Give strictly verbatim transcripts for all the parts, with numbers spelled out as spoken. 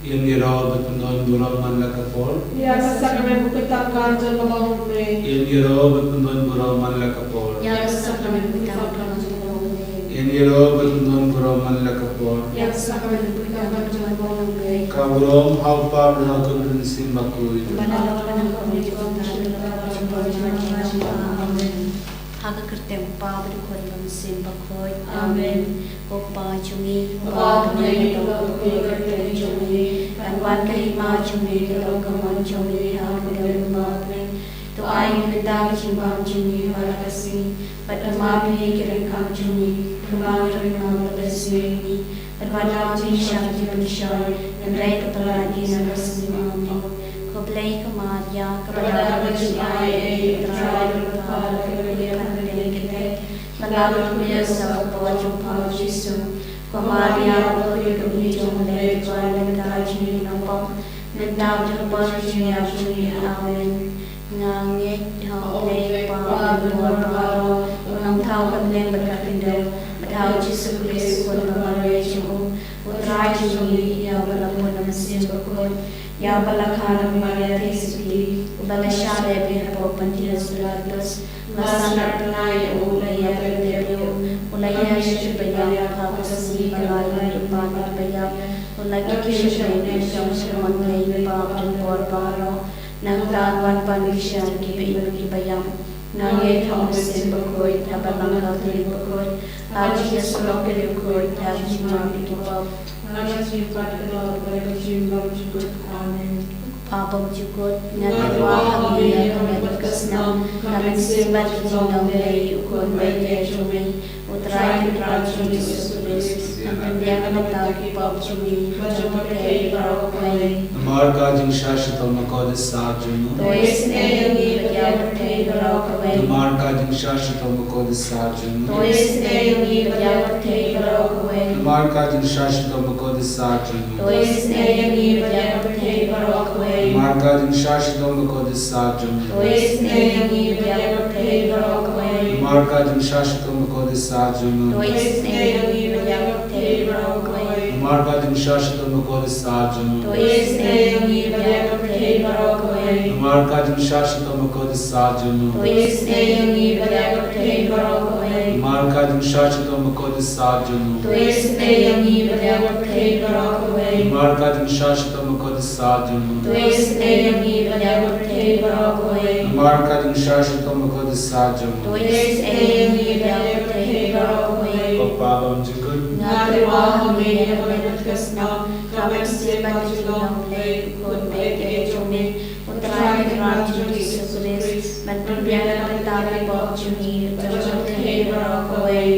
Ïa ngi ruh ban pyndon burom man la ka por. Ïa ka sakramen u pynthame jong ka Balang Blei. Ïa ngi ruh ban pyndon burom man la ka por. Ïa ka sakramen u pynthame jong ka Balang Blei. Ïa ngi ruh ban pyndon burom man la ka por. Ïa ka sakramen u pynthame jong ka Balang Blei. Ka burom ha u Kpa bad ha u Khun bad ha u Mynsiem Bakhuid. Ba la long na ka por, ha ka kyrteng u Kpa bad u Khun bad u Mynsiem Bakhuid. Amen. Ko Kpa jong ngi, uba ha bneng, to ha khmat ïa ka kyrteng jong me, kan wan ka hima jong me, kan long ka mon jong me ha ka bneng kumba ha bneng. To ai ngi mynta ka jingbam jong ngi ha la ka sngi, bad kynmaw ïa ki ryngkat jong ngi, kumba ngi ruh ngi kynmaw ïa ki, bad wat la pynshai ïa ngi ha ka pynshai, hynrei to pynlah ïa ngi na ka sngi. Amen. Ko Blei ka Maria, kaba dap ka jingai ei, U Trai u don bad pha ha ka kyrteng kaba dei, ba la don ha ka por jong pha u Jisu. Ko Maria, u ba khuid ka kmie jong U Blei, to duwai lynter ïa ngi ki nongpop, mynta bad ha ka por jong ka jingïap jong ngi. Amen. Nga ngeit ha U Blei Kpa Uba don bor baroh, U Nongthaw ka bneng bad ka khyndew, bad ha U Jisu Khrist, U Khun ba marwei jong U, U Trai jong ngi, ïa uba la bun na U Mynsiem Bakhuid, ïa uba la kha na ka Maria Theisotti, uba la shah leh beiñ hapoh Pontius Pilatus, la sandar bnai ïa u, la ïaid lyndet ïa u, u la ïaishah sha ki baïap, ha ka sngi ba lai u la ïaid pat na ki baïap, u la kiew sha kynthei, u shong sha ka mon U Blei U Kpa Uba don bor baroh. Nangta un wan ban bishar ïa ki ba im bad ki ba ïap. Nga ngeit ha U Mynsiem Bakhuid, ha Balang Katholik bakhuid, ha ka jingïasyllok bakhuid, ha ka jingmap ïa ki pop. Nga ngeit ha ka jingim baroh, bad ha ka jinglong jukut. Amen. Kpa bymjukut, nga tyrwa ha me ïa ka met bad ka snam, ka mynsiem bad ka jingdon Blei, U Khun ba ïeit jong me, U Trai Kynrad jong ngi Jisu Khrist, un pynbiang na ka bynta ki pop jong ngi, bad jong pyrthei baroh kawei. Namar ka jingshah shitom bakordit sah jong U. To isynei ïa ngi bad ïa ka pyrthei baroh kawei. Namar ka jingshah shitom bakordit sah jong U. To isynei ïa ngi bad ïa ka pyrthei baroh kawei. Namar ka jingshah shitom bakordit sah jong U. To isynei ïa ngi bad ïa ka pyrthei baroh kawei. Namar ka jingshah shitom bakordit sah jong U. To isynei ïa ngi bad ïa ka pyrthei baroh kawei. Namar ka jingshah shitom bakordit sah jong U. To isynei ïa ngi bad ïa ka pyrthei baroh kawei. Namar ka jingshah shitom bakordit sah jong U. To isynei ïa ngi bad ïa ka pyrthei baroh kawei. Namar ka jingshah shitom bakordit sah jong U. To isynei ïa ngi bad ïa ka pyrthei baroh kawei. Namar ka jingshah shitom bakordit sah jong U. To isynei ïa ngi bad ïa ka pyrthei baroh kawei. Namar ka jingshah shitom bakordit sah jong U. To isynei ïa ngi bad ïa ka pyrthei baroh kawei. Namar ka jingshah shitom bakordit sah jong U. To isynei ïa ngi bad ïa ka pyrthei baroh kawei. Ko Kpa bymjukut. Nga tyrwa ha me ïa ka met bad ka snam, ka mynsiem bad ka jinglong Blei, U Khun ba ïeit jong me, U Trai Kynrad jong ngi Jisu Khrist, ban pynbiang na ka bynta ki pop jong ngi, bad jong pyrthei baroh kawei.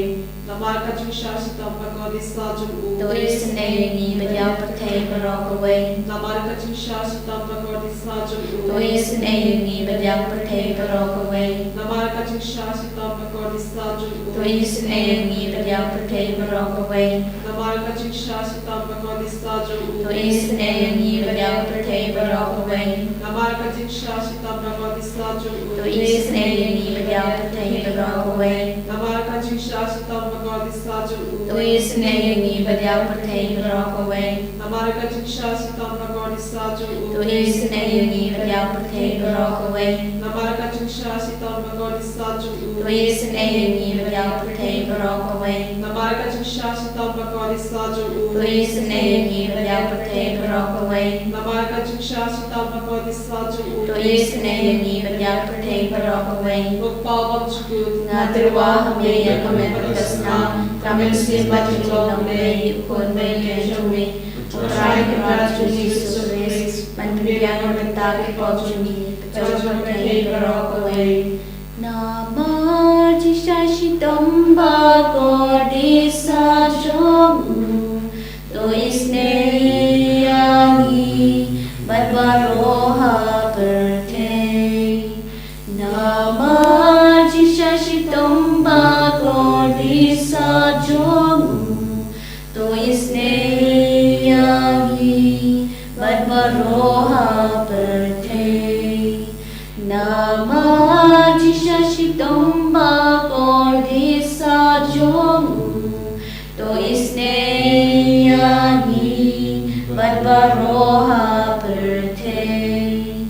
Namar ka jingshah shitom bakordit sah jong U. To isynei ïa ngi bad ïa ka pyrthei baroh kawei. Namar ka jingshah shitom bakordit sah jong U. To isynei ïa ngi bad ïa ka pyrthei baroh kawei. Namar ka jingshah shitom bakordit sah jong U. To isynei ïa ngi bad ïa ka pyrthei baroh kawei. Namar ka jingshah shitom bakordit sah jong U. To isynei ïa ngi bad ïa ka pyrthei baroh kawei. Namar ka jingshah shitom bakordit sah jong U. To isynei ïa ngi bad ïa ka pyrthei baroh kawei. Namar ka jingshah shitom bakordit sah jong U. To isynei ïa ngi bad ïa ka pyrthei baroh kawei. Namar ka jingshah shitom bakordit sah jong U. To isynei ïa ngi bad ïa ka pyrthei baroh kawei. Namar ka jingshah shitom bakordit sah jong U. To isynei ïa ngi bad ïa ka pyrthei baroh kawei. Namar ka jingshah shitom bakordit sah jong U. To isynei ïa ngi bad ïa ka pyrthei baroh kawei. Namar ka jingshah shitom bakordit sah jong U. To isynei ïa ngi bad ïa ka pyrthei baroh kawei. Ko Kpa bymjukut. Nga tyrwa ha me ïa ka met bad ka snam, ka mynsiem bad ka jinglong Blei, U Khun ba ïeit jong me, U Trai Kynrad jong ngi Jisu Khrist, ban pynbiang na ka bynta ki pop jong ngi, bad jong pyrthei baroh kawei. Namar jingshah shitom bakordit sah jong U. To isynei ïa ngi bad baroh ha pyrthei. Namar jingshah shitom bakordit sah jong U. To isynei ïa ngi bad baroh ha pyrthei. Namar jingshah shitom bakordit sah jong U. To isynei ïa ngi bad baroh ha pyrthei.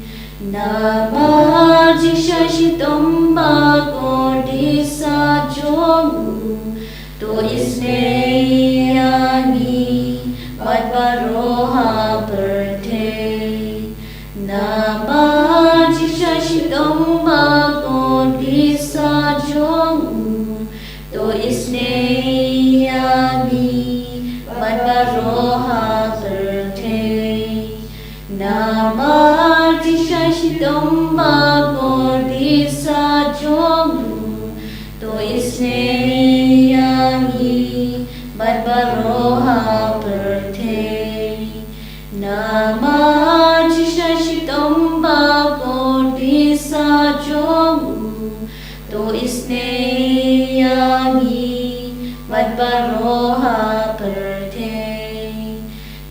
Namar jingshah shitom bakordit sah jong u, to isynei ïa ngi bad baroh ha pyrthei. Namar jingshah shitom bakordit sah jong u, to isynei ïa ngi bad baroh ha pyrthei. Namar jingshah shitom bakordit sah jong u, to isynei ïa ngi bad baroh ha pyrthei. Namar jingshah shitom bakordit sah jong u, to isynei ïa ngi bad baroh ha pyrthei.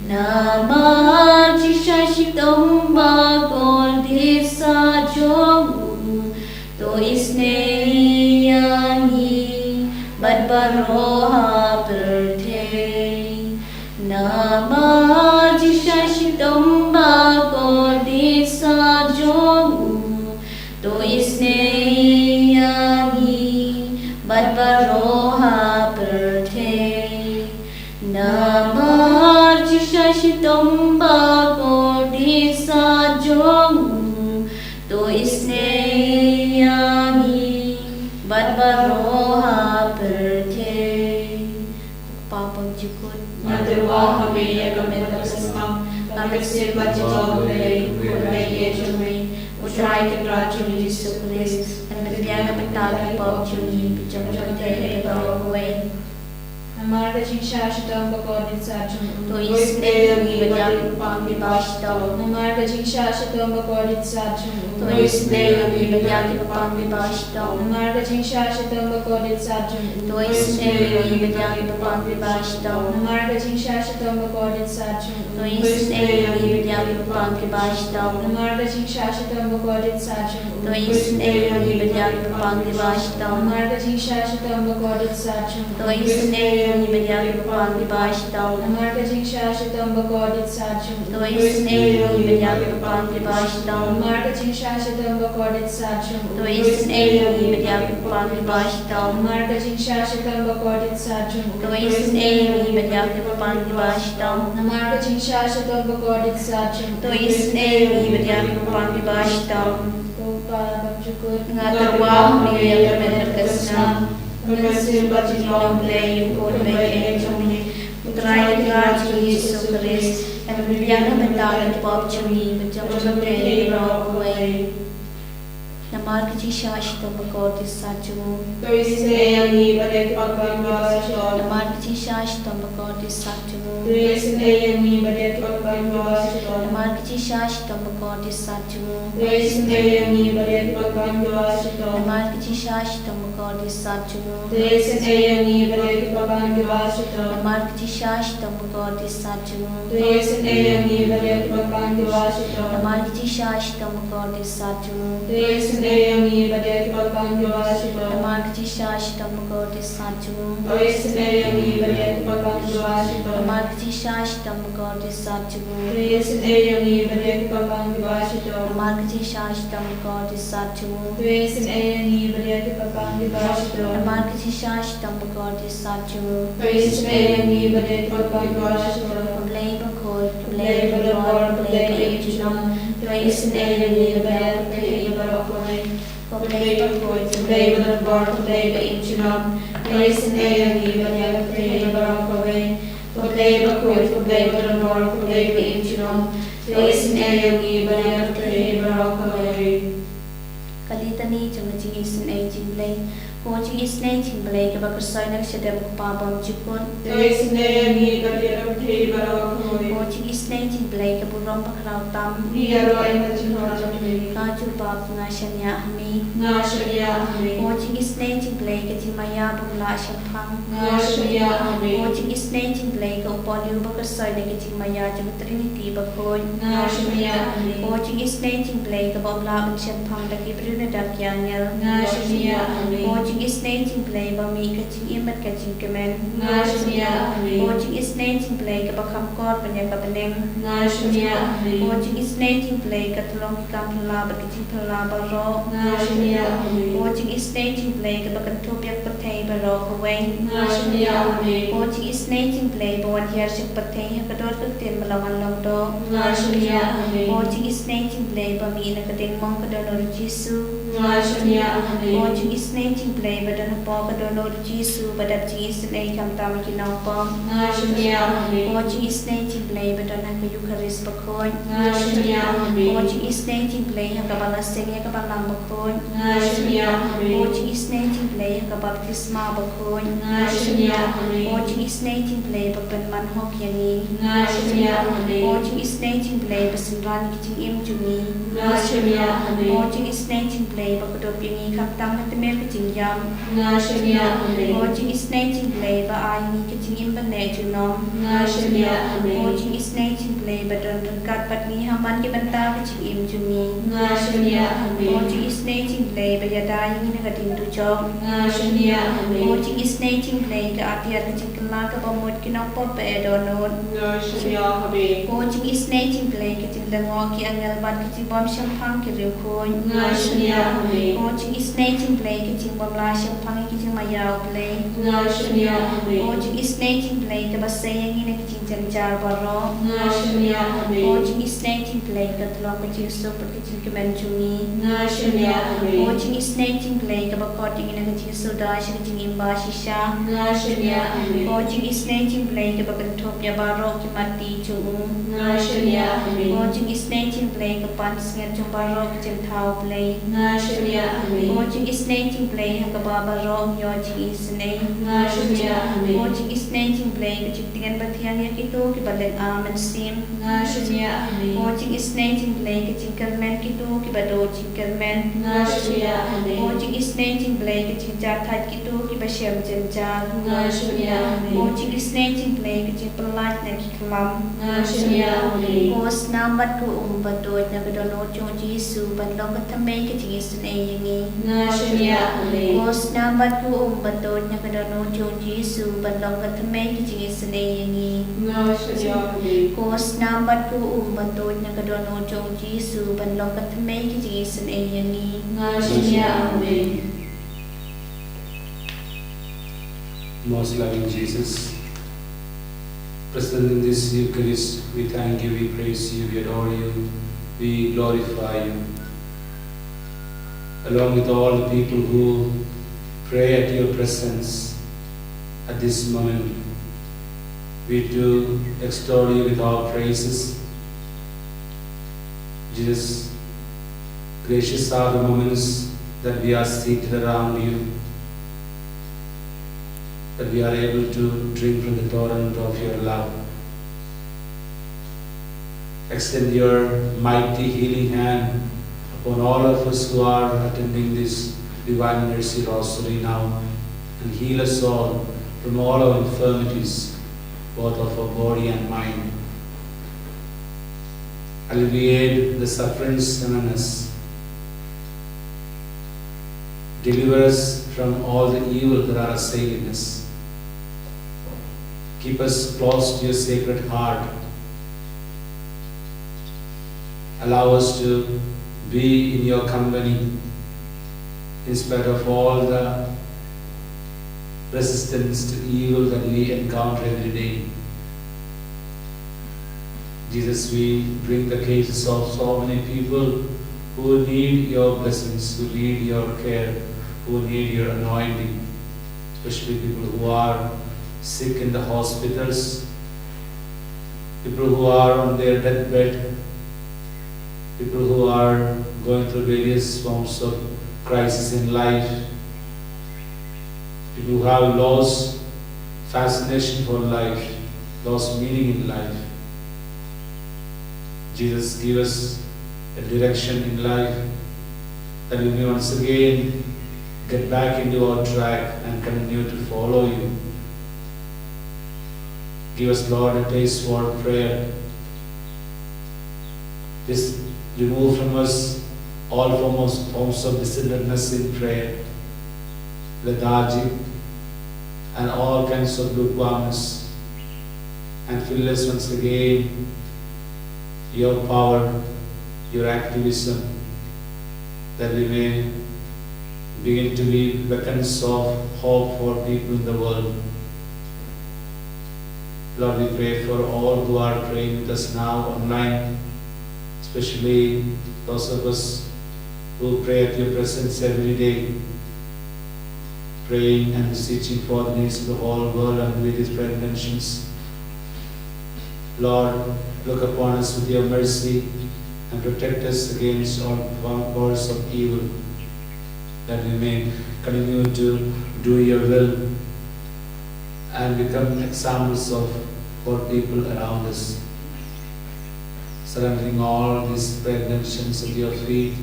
Namar jingshah shitom bakordit sah jong u, to isynei ïa ngi bad baroh ha pyrthei. Namar jingshah shitom bakordit sah jong u, to isynei ïa ngi bad baroh ha pyrthei. Namar jingshah shitom bakordit sah jong u, to isynei ïa ngi bad baroh ha pyrthei. Ko Kpa bymjukut, nga tyrwa ha me ïa ka met bad ka snam, ba ka ksiew bad jingthoh U Blei, U Blei jong me, U Trai Kynrad jong ngi Jisu Khrist, yn pynbiang na bynta ki pop jong ngi, jong ka pyrthei baroh kawei. Namar ka jingshah shitom bakordit sah jong u, to isynei ïa ngi bad ïa ki kpang kiba shitom. Namar ka jingshah shitom bakordit sah jong u, to isynei ïa ngi bad ïa ki kpang kiba shitom. Namar ka jingshah shitom bakordit sah jong u, to isynei ïa ngi bad ïa ki kpang kiba shitom. Namar ka jingshah shitom bakordit sah jong u, to isynei ïa ngi bad ïa ki kpang kiba shitom. Namar ka jingshah shitom bakordit sah jong u, to isynei ïa ngi bad ïa ki kpang kiba shitom. Namar ka jingshah shitom bakordit sah jong u, to isynei ïa ngi bad ïa ki kpang kiba shitom. Namar ka jingshah shitom bakordit sah jong u, to isynei ïa ngi bad ïa ki kpang kiba shitom. Namar ka jingshah shitom bakordit sah jong u, to isynei ïa ngi bad ïa ki kpang kiba shitom. Namar ka jingshah shitom bakordit sah jong u, to isynei ïa ngi bad ïa ki kpang kiba shitom. Namar ka jingshah shitom bakordit sah jong u, to isynei ïa ngi bad ïa ki kpang kiba shitom. Ko Kpa bymjukut, nga tyrwa ha me ïa ka met bad ka snam, ba ka ksiew bad jingthoh U Blei, U Blei jong me, U Trai Kynrad jong ngi Jisu Khrist, yn pynbiang na bynta ki pop jong ngi, jong ka pyrthei baroh kawei. Namar ka jingshah shitom bakordit sah jong u, to isynei ïa ngi bad ïa ki kpang kiba shitom. Namar ka jingshah shitom bakordit sah jong u, to isynei ïa ngi bad ïa ki kpang kiba shitom. Namar ka jingshah shitom bakordit sah jong u, to isynei ïa ngi bad ïa ki kpang kiba shitom. Namar ka jingshah shitom bakordit sah jong u, to isynei ïa ngi bad ïa ki kpang kiba shitom. Namar ka jingshah shitom bakordit sah jong u, to isynei ïa ngi bad ïa ki kpang kiba shitom. Namar ka jingshah shitom bakordit sah jong u, to isynei ïa ngi bad ïa ki kpang kiba shitom. Namar ka jingshah shitom bakordit sah jong u, to isynei ïa ngi bad ïa ki kpang kiba shitom. Namar ka jingshah shitom bakordit sah jong u, to isynei ïa ngi bad ïa ki kpang kiba shitom. Namar ka jingshah shitom bakordit sah jong u, to isynei ïa ngi bad ïa ki kpang kiba shitom. Namar ka jingshah shitom bakordit sah jong u, to isynei ïa ngi bad ïa ki kpang kiba shitom. Ko Blei bakhuid, ko Blei ba donbor, ko Blei ba im junom, to isynei ïa ngi bad ïa ka pyrthei baroh kawei. Ko Blei bakhuid, ko Blei ba donbor, ko Blei ba im junom, to isynei ïa ngi bad ïa ka pyrthei baroh kawei. Ko Blei bakhuid, ko Blei ba donbor, ko Blei ba im junom, to isynei ïa ngi bad ïa ka pyrthei baroh kawei. Ka Litani jong ka jingisynei jong U Blei. Ko jingisynei jong U Blei kaba khuid na ka shadem ko Kpa bymjukut, to isynei ïa ngi bad ïa ka pyrthei baroh kawei. Ko jingisynei jong U Blei ka burom bakhraw tam. Ngi ïaroh ïa ka jingïaroh jong me. Ka jubab, nga shaniah ha me. Nga shaniah ha me. O jingisynei jong Blei ka jingmaïa bym lah shemphang. Nga shaniah ha me. O jingisynei jong Blei ka u pohliew ba kyrshoi na ka jingmaïa jong ka Trinity bakhuid. Nga shaniah ha me. O jingisynei jong Blei kaba ym lah ban shemphang da ki briew ne da ki angel. Nga shaniah ha me. O jingisynei jong Blei ba mih ka jingim bad ka jingkmen. Nga shaniah ha me. O jingisynei jong Blei kaba kham kor ban ïa ka bneng. Nga shaniah ha me. O jingisynei jong Blei ka tyllong ki kam phylla bad ki jingphylla baroh. Nga shaniah ha me. O jingisynei jong Blei kaba kynthup ïa ka pyrthei baroh kawei. Nga shaniah ha me. O jingisynei jong Blei ba wan hiar sha ka pyrthei ha ka dur ka ktien ba la wan long doh. Nga shaniah ha me. O jingisynei jong Blei ba mih na ka diengmong ka dohnud u Jisu. Nga shaniah ha me. O jingisynei jong Blei ba don hapoh ka dohnud u Jisu ba dap jingisynei khamtam ki nongpop. Nga shaniah ha me. O jingisynei jong Blei ba don ha ka Eukharist bakhuid. Nga shaniah ha me. O jingisynei jong Blei ha kaba la seng ïa ka balang bakhuid. Nga shaniah ha me. O jingisynei jong Blei ha ka baptisma bakhuid. Nga shaniah ha me. O jingisynei jong Blei ba pynman hok ïa ngi. Nga shaniah ha me. O jingisynei jong Blei ba synran ïa ki jingim jong ngi. Nga shaniah ha me. O jingisynei jong Blei ba kdup ïa ngi khamtam na tmier ka jingïap. Nga shaniah ha me. O jingisynei jong Blei ba ai ïa ngi ka jingim banneh junom. Nga shaniah ha me. O jingisynei jong Blei ba don ryngkat bad ngi ha man ki bynta ka jingim jong ngi. Nga shaniah ha me. O jingisynei jong Blei ba ïada ïa ngi na ka ding dujok. Nga shaniah ha me. O jingisynei jong Blei ka atiar ka jingkylla kaba mut ki nongpop ba eh dohnud. Nga shaniah ha me. O jingisynei jong Blei ka jinglyngngoh ki angel bad ka jingbym shemphang ki riewkhuid. Nga shaniah ha me. O jingisynei jong Blei ka jingbym lah shemphang ïa ki jingmaïa u Blei. Nga shaniah ha me. O jingisynei jong Blei kaba sei ïa ngi na ki jingjynjar baroh. Nga shaniah ha me. O jingisynei jong Blei ka tyllong ka jingsuk bad ka jingkmen jong ngi. Nga shaniah ha me. O jingisynei jong Blei kaba khot ïa ngi na ka jingsngewdei sha ka jingim ba shisha. Nga shaniah ha me. O jingisynei jong Blei kaba kynthup ïa baroh ki matti jong u. Nga shaniah ha me. O jingisynei jong Blei ka pansngiat jong baroh ki jingthaw Blei. Nga shaniah ha me. O jingisynei jong Blei ha kaba baroh ngi ïoh jingisynei. Nga shaniah ha me. O jingisynei jong Blei ka jingtngen bathiang ïa kito kiba lynga mynsiem. Nga shaniah ha me. O jingisynei jong Blei ka jingkyrmen kito kiba duh jingkyrmen. Nga shaniah ha me. O jingisynei jong Blei ka jingjahthait kito kiba shem jynjar. Nga shaniah ha me. O jingisynei jong Blei ka jingpyllait na ki khlam. Nga shaniah ha me. Ko snam bad ko um ba tuid na ka dohnud jong u Jisu ban long ka thymmei ka jingisynei ïa ngi. Nga shaniah ha me. Ko snam bad ko um ba tuid na ka dohnud jong u Jisu ban long ka thymmei ka jingisynei ïa ngi. Nga shaniah ha me. Ko snam bad ko um ba tuid na ka dohnud jong u Jisu ban long ka thymmei ka jingisynei ïa ngi. Nga shaniah ha me. Most loving Jesus, present in this Eucharist, we thank you, we praise you, we adore you, we glorify you. Along with all the people who pray at your presence at this moment, we do extol you with our praises. Jesus, gracious are the moments that we are seated around you, that we are able to drink from the torrent of your love. Extend your mighty healing hand upon all of us who are attending this Divine Mercy Rosary now, and heal us all from all our infirmities, both of our body and mind. Alleviate the sufferings among us. Deliver us from all the evil that are assailing us. Keep us close to your sacred heart. Allow us to be in your company in spite of all the resistance to evil that we encounter every day. Jesus, we bring the cases of so many people who need your blessings, who need your care, who need your anointing, especially people who are sick in the hospitals, people who are on their deathbed, people who are going through various forms of crisis in life, people who have lost fascination for life, lost meaning in life. Jesus, give us a direction in life that we may once again get back into our track and continue to follow you. Give us, Lord, a taste for prayer. This remove from us all forms, forms of disinterestedness in prayer, lethargic, and all kinds of lukewarmness, and fill us once again your power, your activism, that we may begin to be beacons of hope for people in the world. Lord, we pray for all who are praying with us now online, especially those of us who pray at your presence every day, praying and beseeching for the needs of the whole world and various prayer intentions. Lord, look upon us with your mercy and protect us against all powers of evil, that we may continue to do your will and become examples of for people around us. Surrendering all these prayer intentions at your feet,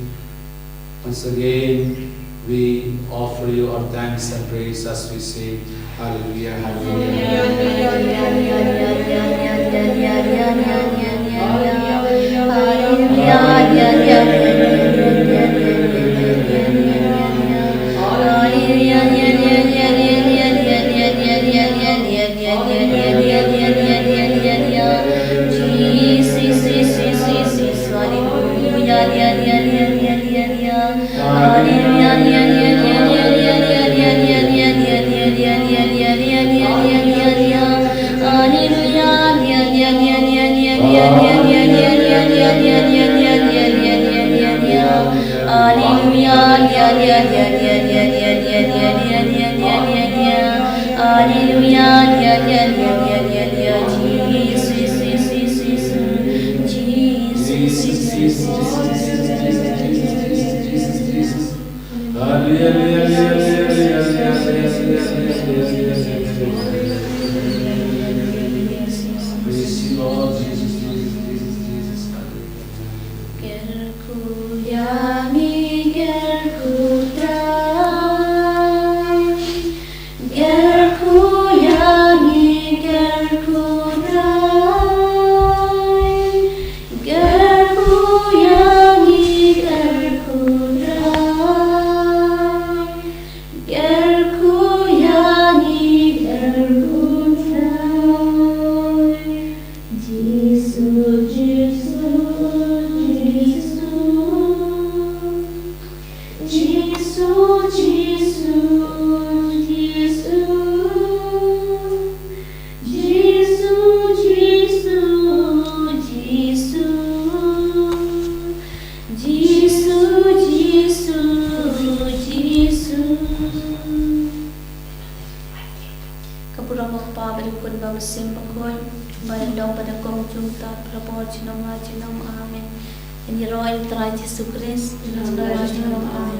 once again we offer you our thanks and praise as we say, Hallelujah, Hallelujah. Praise you, Lord Jesus, Jesus, Jesus, Jesus. Hallelujah. Ker khuid ïa ngi, ker khuid ïa ngi. Ker khuid ïa ngi, ker khuid ïa ngi. Ker khuid ïa ngi, ker khuid ïa ngi. Ker khuid ïa ngi, ker khuid ïa ngi. Jisu, Jisu, Jisu. Jisu, Jisu, Jisu. Jisu, Jisu, Jisu. Jisu, Jisu, Jisu. Ka burom u Kpa bad u Khun bad u Mynsiem Bakhuid, ba la dap bad la kong kumta, para bor junom ha junom. Amen. Ngi ïaroh ïa u Trai Jisu Khrist. Junom ha junom. Amen.